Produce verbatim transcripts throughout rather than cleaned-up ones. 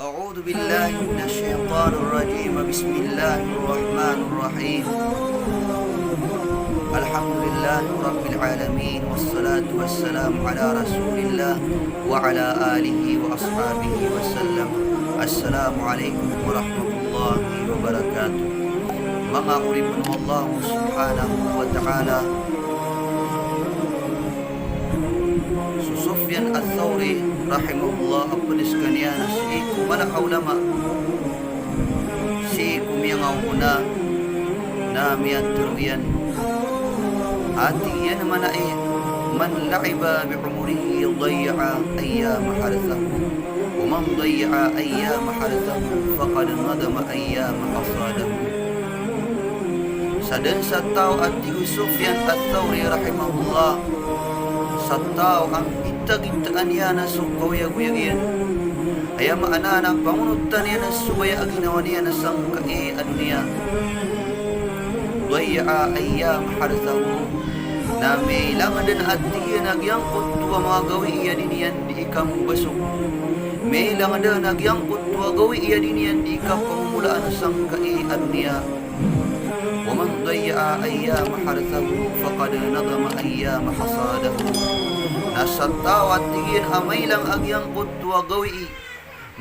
أعوذ بالله من الشيطان الرجيم. بسم الله الرحمن الرحيم. الحمد لله رب العالمين، والصلاة والسلام على رسول الله وعلى آله وأصحابه وسلم. السلام عليكم ورحمة الله وبركاته. Manga oripn o Allah subhanahu wa ta'ala, so Sufyan Ath-Thawri rahimahullah a pd skaniyan a sii ko mala a ulama, sii ko miyangaoona na miyatharo iyan a tig iyan a mana i, "Man la'iba bi umrihi dayya'a ayyama harthahu, wa man dayya'a ayyama harthahu faqad nadama ayyama hasadahu." Sadn sa taw, a tig o Sufyan Ath-Thawri rahimahullah, sa taw a mbitagitaan iyan a so kaoyagoyag iyan, aya maana na pangonotan iyan a so baya a ginawa niyan a sangkai a doniya, dayya'a ayyama harthahu, na miyailangd a tig iyan a giyangkoto a manga gawii a di niyan dii kambasok. Miyailangd a giyangkoto a gawii a di niyan dii kapamomolaan a sangkai a doniya. Wa man dayya'a ayyama harthahu faqad nadama ayyama hasadahu. Na sa taw, a tig iyan, a mailang a giyangkoto a gawii,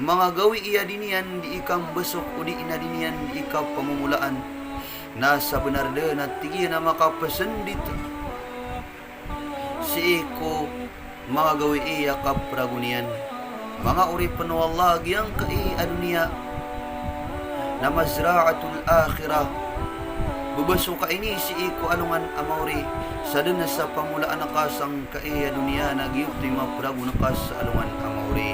manga gawii a di niyan dii kambasok odi na di niyan dii kapamomolaan, na sabnar dn, a tig iyan, a makapsndit sii ko manga gawii a kapragon iyan. Manga oripn o Allah, a giyangkai a doniya na mazra'atul akhirah. Bbasoka ini sii ko alongan a maori. Sadn sa pamolaan ka sangkai a doniya na giyoto i mapragon ka sa alongan a maori.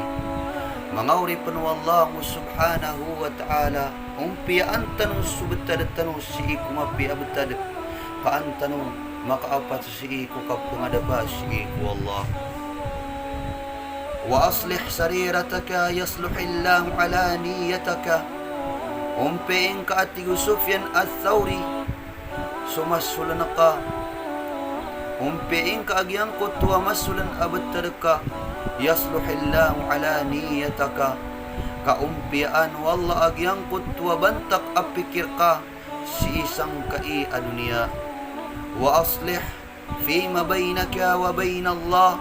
Manga oripn o Allah subhanahu wa ta'ala, ompiyaan tano so btad tano sii ko mapiya a btad, ka an tano makaapat sii ko kapngadapa sii ko Allah. Wa aslih sarirataka yasluhillahu alaniyataka. Ompiyai ngka, a tig o Sufyan Ath-Thawri, so masoln ka. Ompiyai ngka a giyangkoto a masoln a btad ka, yasluhillahu alaniyataka. Ka ompiyaan o Allah a giyangkoto a bantak a pikir ka sii sangkai a doniya. Wa aslih fima baynaka wa baynallah.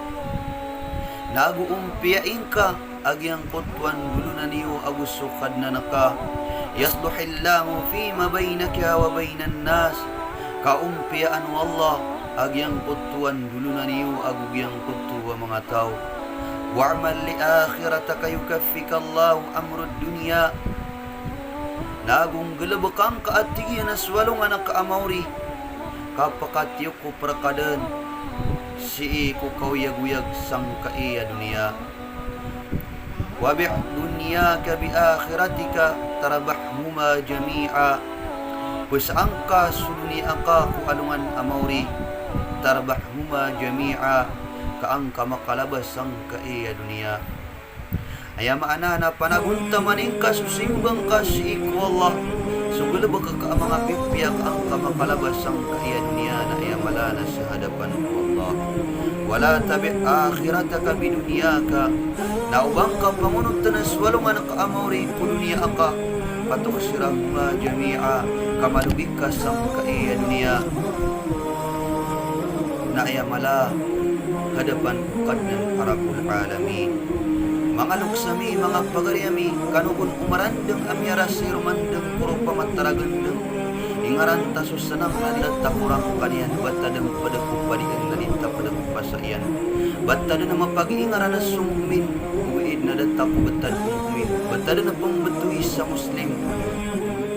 Nago ompiyai ngka a giyangkoto a ndolonan iyo ago so Kadnan ka. Yasluhillahu fima baynaka wa baynan nas. Ka ompiyaan o Allah a giyangkoto a ndolonan iyo ago giyangkoto a manga taw. Wa'mal li akhiratika yukaffikallahu amrad dunya. Nago nggalbka ngka, a tig iyan, a so alongan ka a maori, ka pkatiyo ko prkadn sii ko kaoyagoyag sangkai a doniya. Wa bi' dunyaka bi akhiratika tarbahhuma jami'a. Pzaa ngka so doniya ka ko alongan a maori, tarbahhuma jami'a, ka an ka makalaba sangkai a doniya. Aya maana na panagontaman ingka so simba ngka sii ko Allah, so galbk ka a manga pipiya ka an ka makalaba sangkai a doniya na aya mala na sa hadapan o Allah. Wala tabi' akhirataka bidunyaka, na oba ngka pangonotn so alongan ka a maori ko doniya ka, fatukhsirahuma jami'a, ka malogi ka sangkai a doniya. Na aya mala hadapan o Kadnan a Rabbul Alamin. Manga loks ami, manga pagari ami, kano kon o marandng a miyarasay romandng ko ropama taragndng. Ingaran ta so snang na di rta ko rangkan iyan, ba ta dn pd ko padian na di ta pd ko pasa iyan. Ba ta dn mapagiingaran a so mu'min, ogaid na da ta ko btad ko mu'min. Ba ta dn pmbtowi sa Muslim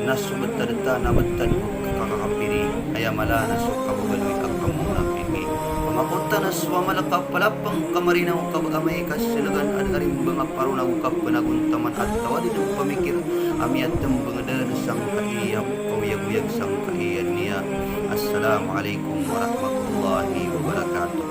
na so btad ta na btad ko kakakapiri. Aya mala na so kababaloy a kamunapiki. Pamakotan a so amal ka plapng ka marinaw ka ba amay ka slgan a da a rimbang a parona o kapnagontaman a taw a di dn pamikir a miyatmbng dn sangkai a kaoyagoyag sangkai a doniya. Assalamu alaikum warahmatullahi wabarakatuh.